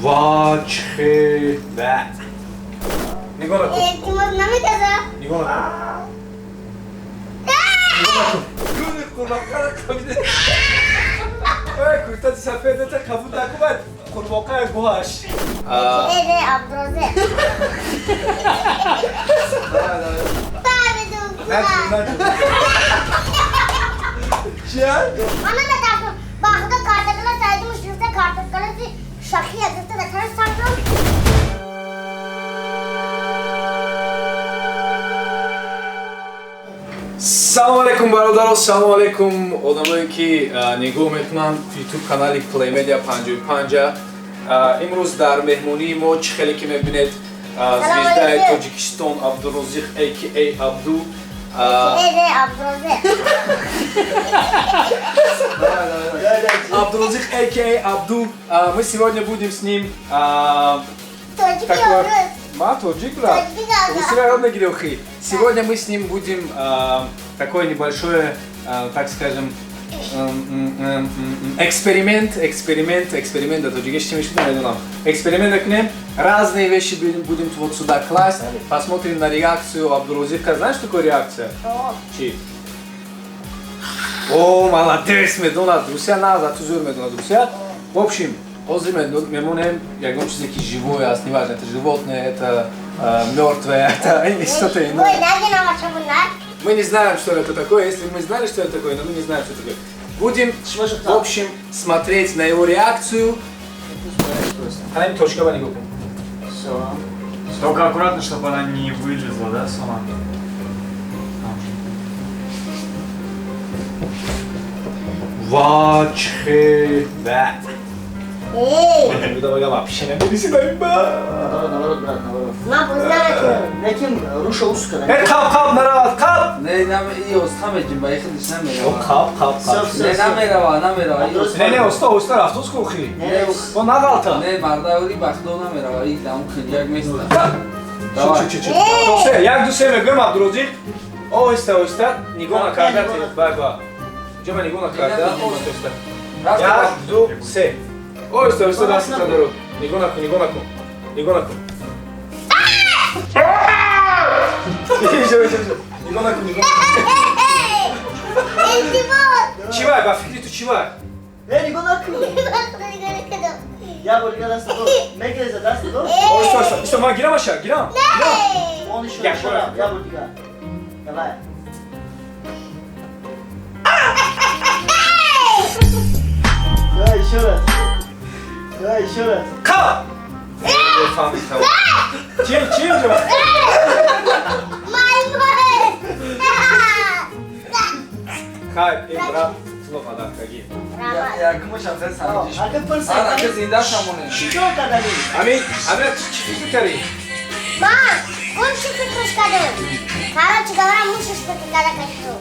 Вачхе. Нигоҳ накун. Илтимос, намегаза. Нигоҳ накун. Нигоҳ накун. Гули қурбоқаро қабида. Ой, куртати сафедата кабуд накун, қурбоқаи гӯҳаш. Э, Абдурозиқ. Фаҳмидум. Наҷу, наҷу. Чия? Ман наметарсам. Ба худо, картакала сайдиму ширифта, картакаласи шахия гирифта дар тараф сангам. Салому алейкум, бародаро, салому алейкум, одамое ки нигоҳ мекунанд YouTube канали Play Media 55. Имрӯз дар меҳмонии мо, чӣ хеле ки мебинед, звездаи алейкум. Тоҷикистон Абдурозиқ aka Абду. Э, Абдурозиқ. Абдурозиқ aka Абду. Мы сегодня будем с ним Тоҷики такое. образ. Ма тоҷик, брат. Тоҷики газа. Русира ёд нагирӣ, охи. Сегодня мы с ним будем такое небольшое, так скажем, эксперимент, эксперимент, эксперимент, да, тоҷикиш чӣ мешуд, намедонам. Эксперимент мекунем, разные вещи будем вот сюда класть, посмотрим на реакцию Абдурозика. Знаешь, что такое реакция? Чи? О, молодец, медонад, Русия на, за ту зур медонад Русия. В общем, ҳозир мемонем ягон чизе ки живое аст, неважно, это животное, это мертвое, это или что-то Ой, иное. нагина машамуна. Мы не знаем, что это такое. Если бы мы знали, что это такое, но мы не знаем, что это такое. Будем, в общем, смотреть на его реакцию. Ана точка ба нигоҳ кун. Всё. Только аккуратно, чтобы она не вылезла, да, сама? Вачхе. Да. Эй, Давай, вообще не мериси. Наоборот, наоборот, брат, наоборот. ман бозӣ намекунам. Лекин руша узко. Э, қап, қап, наравад, қап. Не, нам и оста меҷим, ба ихидиш О, намерава. қап, қап, Всё, қап. всё, Не, всё. намерава, намерава. И оста- Не, не, оста, оста, рафтоз кухи. Не, О, нағалта. Не, мардаури бахдо намерава, и там хинҷак места. Давай. Чу, чу, чу. То се, як, ду, се мегӯем, Абдурозиқ. Оҳиста, оҳиста, нигоҳ накарда, ба, ба. Ҷома нигоҳ накарда, оҳиста, оҳиста. Як, ду, се. Оҳиста, оҳиста, дасти тадаро. Нигоҳ накун, нигоҳ накун. Нигоҳ накун. Ишо, ишо, ишо. Нигоҳ накун, нигоҳ накун. Илтимос. Чӣ вай, ба фикри ту чӣ вай? Э, нигоҳ накун. Нигоҳ накунам. Я бор дигар даст дор. Мегреза даст дор. Оҳиста, оҳиста. Исто, ман гирам аша, гирам. Гирам. Он ещё, Я ещё понял. раз. Я бор дигар. Давай. Давай еще раз. Давай еще раз. Қап! Фаҳмид, тамом. Чӣ, чӣ ҷо? Маймун. Хай, ин брат, туло падаркагӣ. Раҳмат. Якумаш афе санҷиш. Ака пурсед. Ана ки зинда шамоне. Чӣ кор кардани? Ами, ами, чӣ фикр кардӣ? Ман он чӣ фикраш кардам? Короче говоря, мушаш фикр карда кашиду.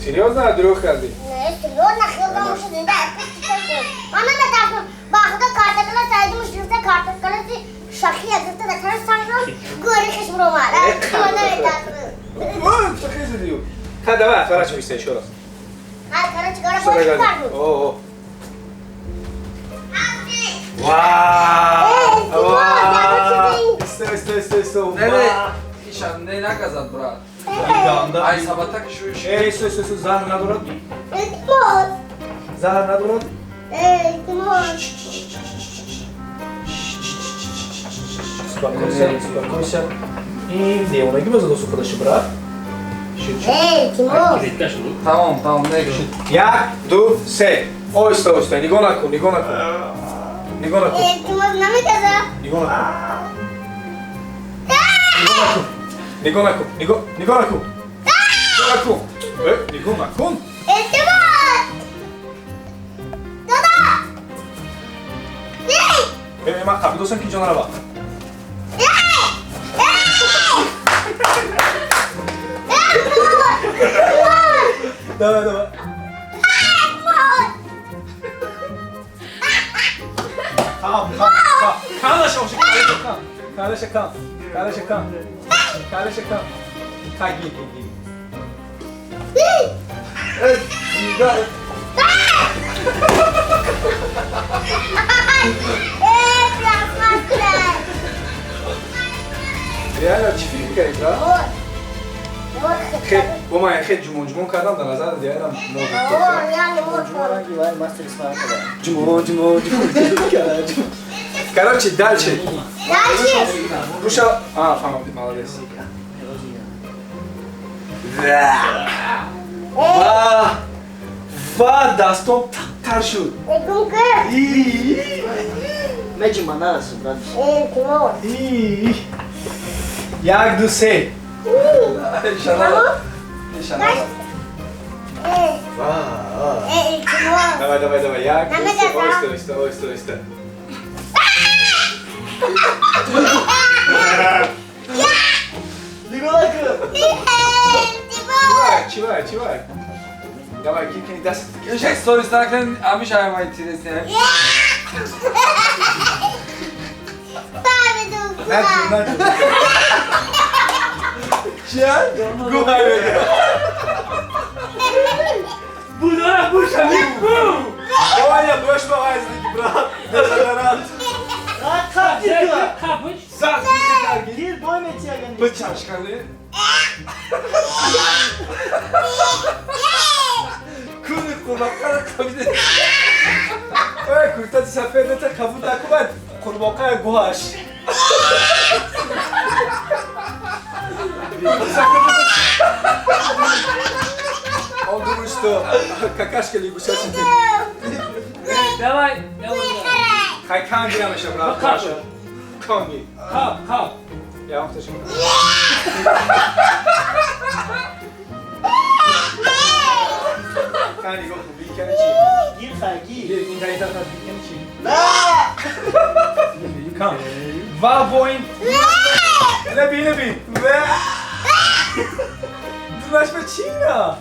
Серьезно, дурӯғ кардӣ? Не, серьезно, хелда муша зинда опять. Ман наметарсам. Ба худо, картакала сайдиму ширифта, картакаласи шахия гирифта дар тараф сангам, гӯри хиш буромад. Ман наметарсам. Ой, что хезидӣ? Хай, давай, отворачивайся еще раз. Ҳай, короче говоря, Что бо чӣ догадываешься? кардем? О, о. Вау! Эй, Тимур, Вау! я Стой, стой, стой, стой. Не, не, иша не наказад, брат. Ганда. Ай сабата ки шуиш. Эй, стой, стой, стой, заҳр надорад? Илтимос. Заҳр надорад? Илтимос. Успокойся, успокойся. Ин девонагӣ база досу худаши, брат. Ши, ши. Эй, Тимур. Тамом, тамом, не. Як, ду, се. Оҳиста, оҳиста, нигоҳ накун, нигоҳ накун. Нигоҳ накун, Илтимос, намегаза. нигоҳ накун. Нигоҳ накун. Нигоҳ накун, нигоҳ, нигоҳ накун. Нигоҳ накун. Э, нигоҳ накун. Илтимос. Дада. Эй! Э, ман қабил достам ки ҷо нарава. Эй! Эй! Эй! Давай, давай. Тимур! Кам, кам, кам. Канаша, оши, канаша, кам. Канаша, кам. Канаша, кам. Канаша, кам. Хай, ги, ги, ги. Эй! Зинда. Эй, бля! мекардӣ, брат? Хе, бо ман хе ҷумон ҷумон кардам, дар назар дигарам. Ҷумон ҷумон ҷумон. Короче, дальше. Руша, а, фаҳмидӣ, молодец. Ва, ва, дастом тар шуд. Як, ду, се. Давай, давай, давай. Як, ду, се. Оҳиста, оҳиста, оҳиста, оҳиста. Чивай, чивай. Давай, гир кини даст. Ишак сторис накунед, ҳамеша ҳама интересно. Наҷу, наҷу. Чия? Гуҳай мега. Будора буша мику. Оя, бош ба вайзлики, брат. Дезодорант. Сахт гир. Бичашкани. Куни қурбақара қабида. Ой, куртати сафед нета кабуд акубад қурбоқая гуҳаш. Он думает, что какашка лягушачий. Давай, давай. Хай кан гирамеша, брат. Канги. Хап, хап. Я вам тоже. Кан нигоҳ кун, бикани чи? Гир хай, гир. Гир, ин тари тараф бикани чи? На! Кан. Ва боин. Леби, леби. Ва. Дунаш ба чи на?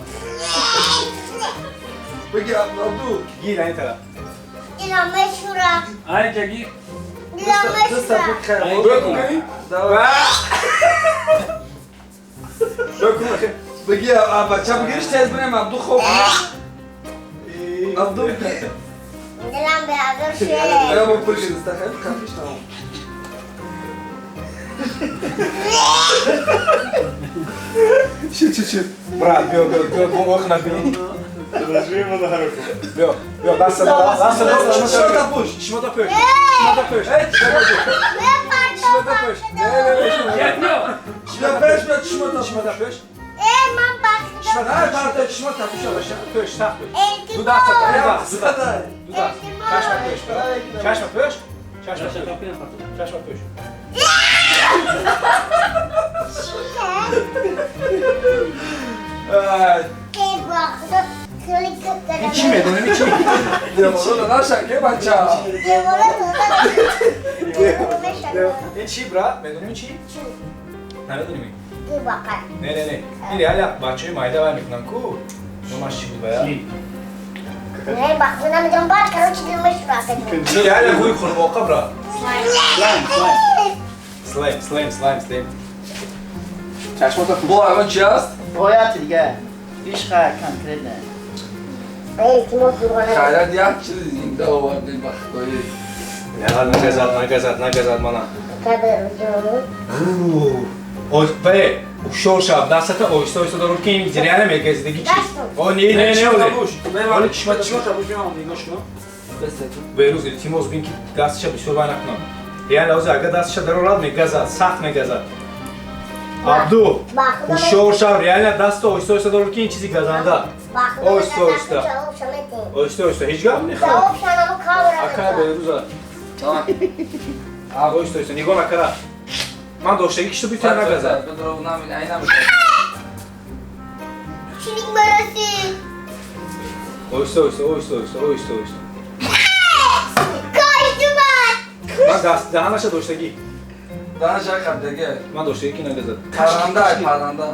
Беги, Абду. Гир ин тараф. Ай, ки гир. Бекун кани? Давай. Бекун, ахи. Беги, бача бигириш тез бинем, Абду хоб. Абду бигир. Я бо пул гирифта, хай, кафиш тамом. Шит, шит, шит. Брат, биё, биё, биё, бо ох набин. Положи ему на руку. Биё, биё, даст даст, даст, даст, Шмота пӯш. Шмота пӯш. Шмота пӯш. Шмота пӯш. Не, не, не, шмота. Шмота пӯш, брат, шмота. Шмота пӯш. Шмота, брат, шмота пӯш. Пӯш, сахт пӯш. Ду даст, ду даст, ду даст. Ду даст. Чашма пӯш, брат. Чашма пӯш. Чашма пӯш. Чашма пӯш. Ин чӣ медонем, ин чӣ? Девора наша, ке бача. Ин чӣ, брат? Медонем ин чӣ? Намедонем. Не, не, не. Ин реально бачаҳои майда вай мекунанд ку. Номаш чӣ буд бая? Ин реально гӯи қурбоқа, брат. Слайм, слайм, слайм, слайм. Чашмота пӯш. Бо ҳамон чи аст? Бояд дига. Иш хай конкретно. Хайрат як чиз зинда овардем ба худои. Нагазад, нагазад, нагазад мана. Ой, бе, ҳушёр шав, дастата оҳиста оҳиста дору ки ин реально мегазидагӣ чи? О, не, не, не, оле. Оле, чишмата Шмота пӯш, меам нигоҳ кун. Берӯз илтимос бин ки дасташа бисёр вай накунам. Реально ҳозир агар дасташа дарорад мегазад, сахт мегазад. Абду, ҳушёр шав, реально даста оҳиста оҳиста дору ки ин чизи газанда. Оҳиста оҳиста. Оҳиста оҳиста, ҳеҷ гап нехоҳад. Акай Берӯза. Оҳиста оҳиста, нигоҳ накара. Ман доштагӣ кишто битар нагазад. Оҳиста оҳиста, оҳиста оҳиста, оҳиста оҳиста. Ман даст даҳанаша доштагӣ. Даҳанаша қабдагӣ. Ман доштагӣ ки нагазад. Парранда, парранда.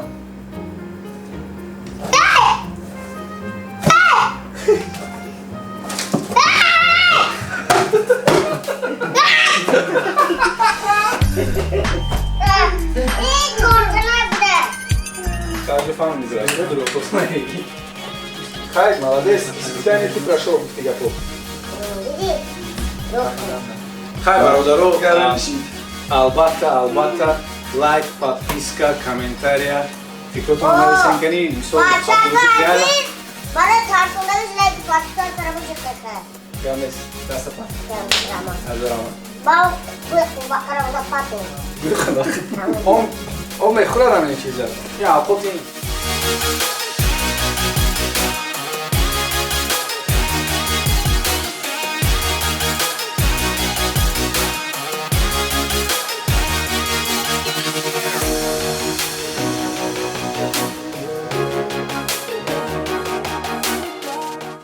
Каждый фан не зря, Хай, молодец, испытание ты прошел, ты готов. Хай, бародаро, албатта, албатта, Лайк, подписка, комментария, фикротон нависен кани, мисол. Бачаҳо азиз, барои тарсонданаш лайк, подписка тарафо шикаста. Гамес, дастапа. Азорама. Бао, гӯй қурбақаро пату. Он мехӯрад ҳамин чиза. Я, авқоти.